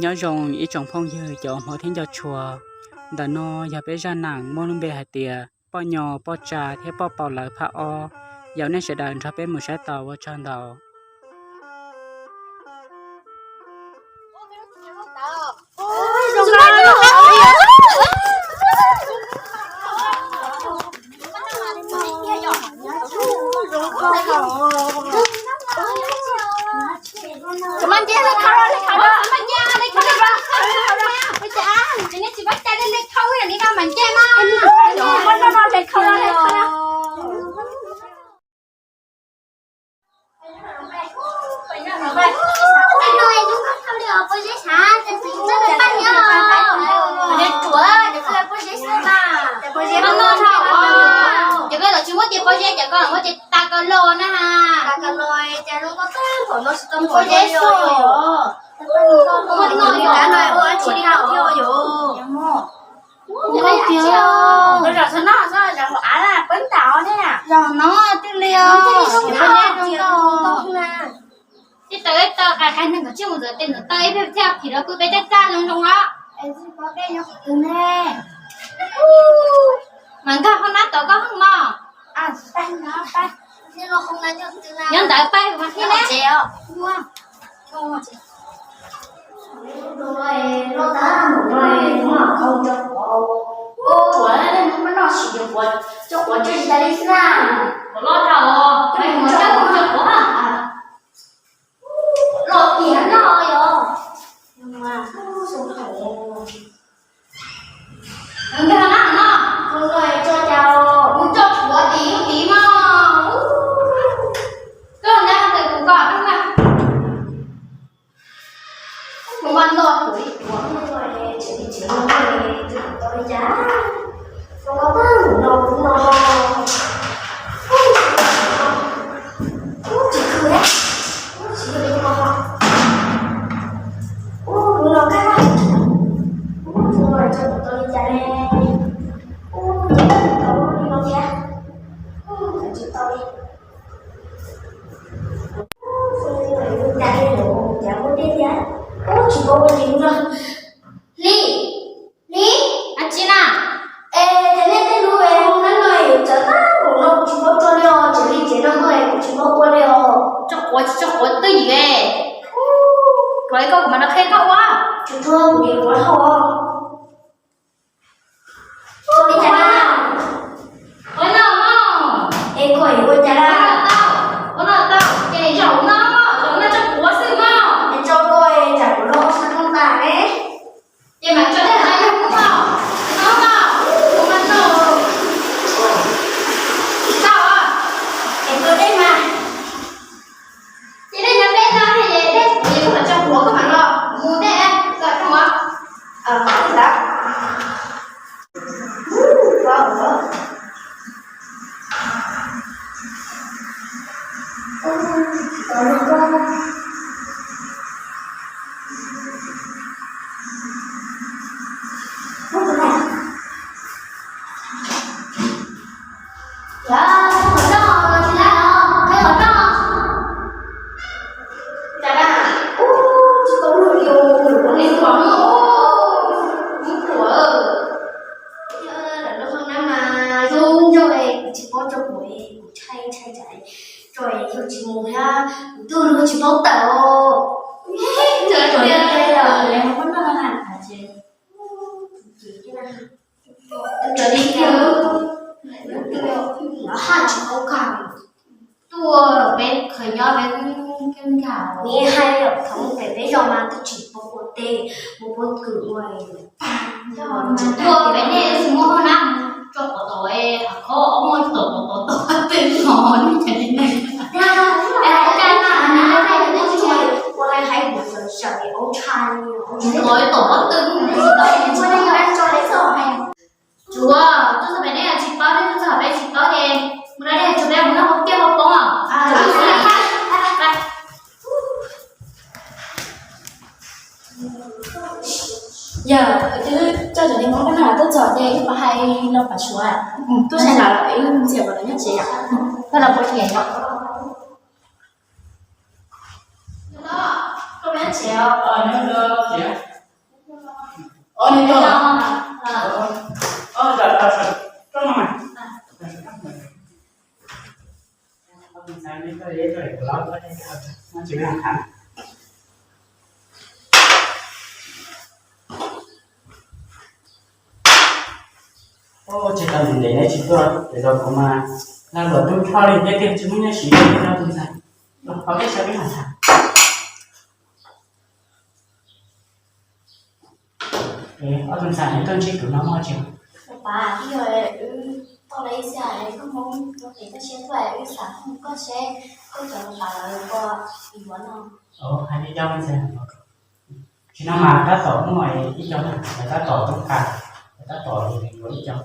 Nyob zoo ib tsoom phooj ywg cov hmov thiab nco tshua, ntawm no yog peb zaj neeg muaj lub npe hais tias Poj Nyo, Poj Tsa thiab Poj Paus lawv phab ob. Yaum nej sawv daws nrog peb mus saib tau, ua tsaug ntau. Cov koj los tsis muab tis pob zeb, cov koj los muab tis tas kaus los na. Tas kaus los, cas zoo nkauj tag npaum no tsis tau pob zeb xwb. Ua no ua tsis tau thiab yom. Ua tiag. Zaum no xwb, zaum hauv av na, peb ntaus ne. Zaum no twb li os. Ib tawg ib tawg, qai qai neeg kom tsij mus ntxuav tes ntxuav taw ib pliag thiaj phim rau pw peb caj caj zoo zoo os. Mas nkag hauv nab tom koj hwj mog. Nyob ntawd pab mas thiab ne. Loj tag, mus no mus qhau cov quav. Ua quav nej mus noj sim cov quav, cov quav tsis tas li xwb na. Quav loj tag os, cov quav, cov quav. Loj tiag no yom. Nkag na no, mus tso cas, mus tso quav tim ub tim no. Koj nab ntawm kuv kom na. Kuv mas nto kuv ib quav, tseem tseem no, tau li cas. Tau tag mus no kuv no. Ub, tsis khw thiab. Ub, tsis khw li no. Ub, kuv no kab. Ub, kuv no tseem tau li cas ne. Ub, tau li no thiab. Ub, tsis tau li. Ub, cas li los cas muaj dej thiab. Ub, tsis paub ua li no. Hli, Hli, dab tsi na? Es ces nej tej lub es hoob nab no yuav txawv tag npaum no kuv tsis paub tso li os, tseem li tsev no hoob es kuv tsis paub ua li os. Tso quav tsis tso quav twj ywm es. Ua li koj kuv mam rov qhia koj ua. Tsis tso kuv niam quav dhau os. Ua li cas na? Ua no mog. Es koj yuav ua cas na? Ua no tau, ua no tau, ces zaum no, zaum no tso quav xwb mog. Es tso koj es tsam kuv los ua sa no tas ne. Ces mam tso dej hnav yog kuv mog, no mog, kuv mas no. Tsis tau, es tso dej mas. Ces dej nyob peb no, dej kuv yuav mus tso quav koj mam los mus dej tso rau. Zoo nkauj, kuv tsis paub tso quav, kuv ntshai ntshai tsam tso yog tsis mus thiab kuv twb ua tsis paub tawm. Haj tsis paub kag. Tuaj peb khaws nyob peb keeb nkag. Nws hais yom, thaum mus pem peb zos mas twb tsis paub ua teb, mus pob kws ua. Tuaj pem nej twb tsis muaj hoob nab, tso quav tod, qhov muaj tso quav tod tod twb no nej cas li ne. Ua li hais kuv sawv sawv aub tshai, aub tshai tom pob tw. Tsuav, tuaj txog pem nej tsis paub, nej tuaj txog pem tsis paub ces mus da dej tsuav peb mus noj hauv tiaj hauv poob. Yog twb coj cov niag hmoob pab no tuaj txog ces wb pab hais los pab suav, tuaj saib lawv los wb ntxias kom lawv nyob tsev yom. Koj los puas tias yom. Tsis tau ntev ntev neb tsis tuaj ces los kuv mas lag luam tub nrho li thiab tiag, tsis muaj nyob siv li no tus ntxhais. Los qhov peb sawv peb mam tham. Ob tug ntxhais neb tuaj ntsib kuv no muaj dab tsi? Ua pas, wb tau lawv ib xya, koj Hmoob koj pem toj siab tuaj, wb xav hu koj seb koj cov ua pas lawv ua ib vuav no. Hais li cas ntxhais? Tsis no mas tab tom muaj ib co na, lawv tab tom tub ka, lawv tab tom yuav ib co.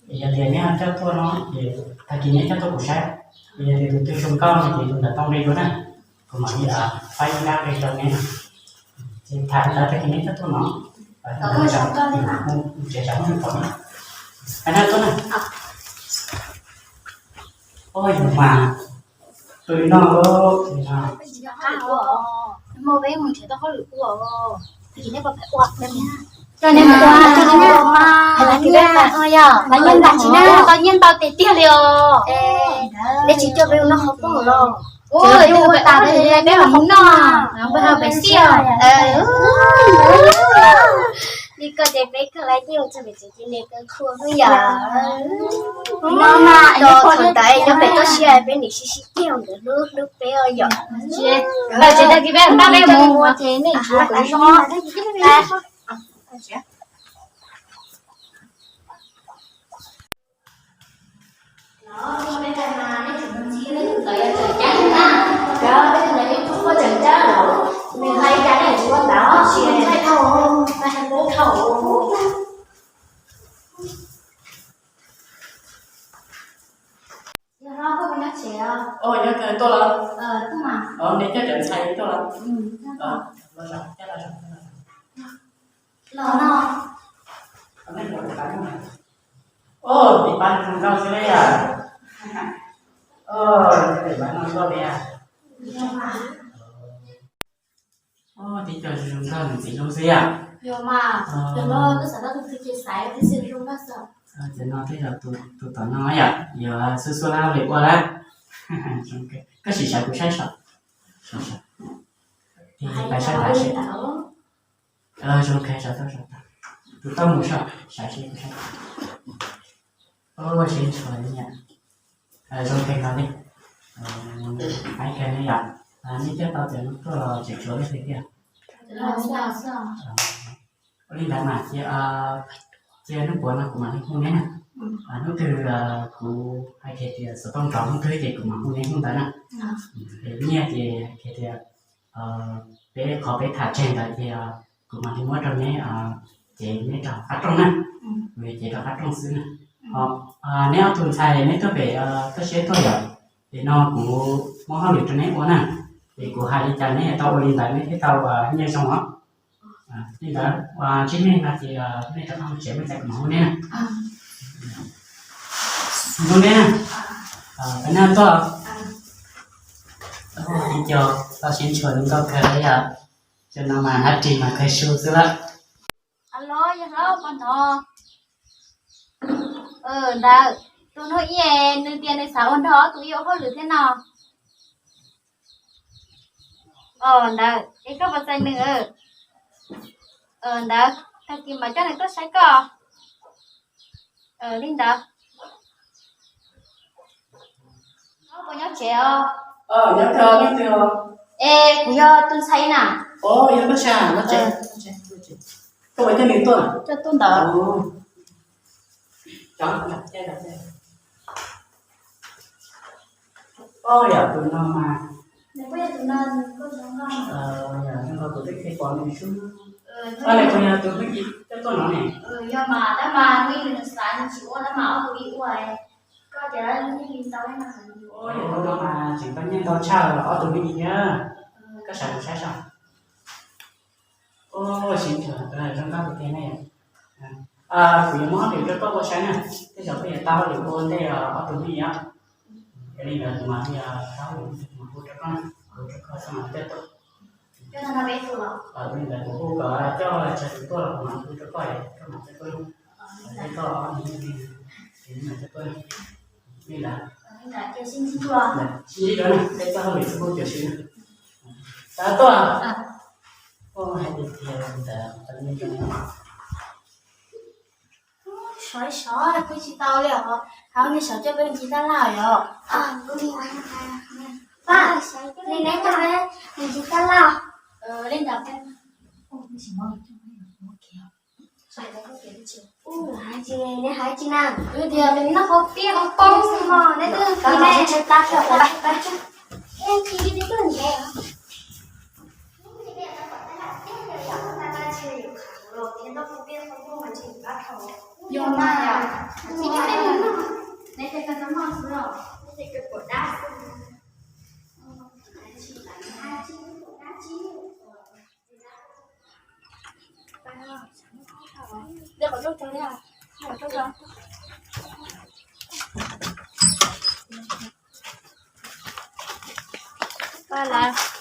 Es yog tias neb ho coj tuaj no ces tag kis neb coj tuaj kuv saib. Es yog tias tus twg zoo nkauj no ces tus ntawd tau nqi dua na. Kuv mam li faib ib lab nqi rau neb no. Ces tham li ntawd tag kis neb coj tuaj no. Tsev tsam hu tom no. Hais no tuaj na. Oj, yog mas tus no, tus no. Muaj peb mus nrhiav tau hauj lwm ua, tag kis neb pom peb ua. Coj neb mus ua, coj neb mus ua. Hais tias peb ua yog mas nyiaj ntau tsis na, tau nyiaj ntau tiag tiag li os. Neb tsis coj peb ua noj qhov poj los. Ua peb ua tas peb mam mus noj, peb ho pem xiaj. Li koj ces peb kawg lawm, yeej txog pem tsev ces nws kawg khuv xwb yom. No mas thaum ntawd nyob pem toj siab peb nim sib sib kiag nkawd hlub hlub peb os yom. Tag kis peb npaj peb mus ua ces nej tsuav kom zoo. Peb tus ntawd ib tug poj tseem cab los, nws hais cas nej tsis ua ntawd, tsis ntshai dhau, hais lus dhau. Yog hlob, koj puas nyob tsev os? Nyob tsev tuaj los? Tuaj mas. Neb coj cov ntxhais tuaj los? Los no. Tis pab zoo nkauj xwb yom. Tis pab no nkauj li. Tib co zoo nkauj nws txiv hlub xwb yom. Yog mas, cov no koj xav tau tus twg ces xaiv, tab sis zoo nkauj xwb. Cov no tej zaum tus tom no yom, yuav xub xub lab li ua lawm. Koj sim saib kuv saib saib. Tis pab saib saib. Zoo kawg, saib tau saib tau. Tus tau mus saib, saib seb kuv saib. Ua siab ntshua li yom. Zoo kawg no li. Hais kawg li yom. Neb coj tau cov no tuaj los tseem tshuav leej twg thiab? Ua li ntawd mas cia, cia hnub puav no kuv mam li hu neb na. Hnub twg kuv hais kiag tias xov tooj nrov hnub twg ces kuv mam hu neb hnub ntawd na. Es nyiaj ces hais kiag tias peb qhov peb tham tseg ntawd ces kuv mam li muab rau neb, ces neb rau qab rooj na. Kuv yuav cev rau qab rooj xwb na. Ho neb ob tug ntxhais neb tuaj pem toj siab tuaj yom, ces no kuv muab hauj lwm rau neb ua na. Ces kuv hais li cas neb tau ua li ntawd neb thiaj tau nyiaj zoo os. Li ntawd ua tsis nej no ces nej rov qab mus tsev, muaj cas kuv mam hu neb na. Hu neb na. Peb nab tuaj. Ib co tau siab ntshua zoo nkauj kawg li yom. Cov no mas hab ris mas kawg su xwb lawm. Alo, yog hlob puas hnov? Ntawd, tus no ib nws tias nws xav ua nrog ob tug ib ua hauj lwm thiab no. Ntawd es koj puas txais nws? Ntawd, tag kis mam coj nws tuaj saib koj. Li ntawd. Koj puas nyob tsev os? Es kuv yog tus ntxhais na. Yog koj sa, koj ua cas nws tuaj? Coj tuaj ntawd. Yog tus no mas, yog zoo nkauj kuv twb pom nws sub. Koj yog tus pheej coj tuaj no ne? Yog mas, tab mas nws xav nws tsis ua tab mas ob tug ib ua. Koj tias li ntawd, ua li ntawd mas tseem tau nyiaj ntau tshaj ob tug me nyuam thiab. Koj sawv kuv saib saib. Ua siab ntshaw zoo nkauj tiag tiag ne. Kuv yuav muab hauj lwm rau koj ua saib na, tej zaum koj yuav tau hauj lwm ua ntej ob tug me nyuam. Yog li ntawd kuv mam li tau hauj lwm ua rau koj na, ua rau koj txhob mas coj tuaj. Li ntawd kuv kuj kom coj tshais tus tuaj los kuv mam hu rau koj, koj mam coj tuaj. Coj, li ntawd sib ntsib dua na, peb txoj hauj lwm kuj cuag siv na. Tab tuaj. Hais tias ntawd sov sov kuj tsis tau li os, hauv nej sov coj peb mus ncig tab laj yom. Pab, li neb coj peb mus ncig tab laj. Li ntawd peb, hais tsis, neb hais tsis na, tias noj qhov piaj qhov poob mog, neb twb neb tsis tas tau. Yog mas, neb coj peb mus noj xwb los? Pab lawv,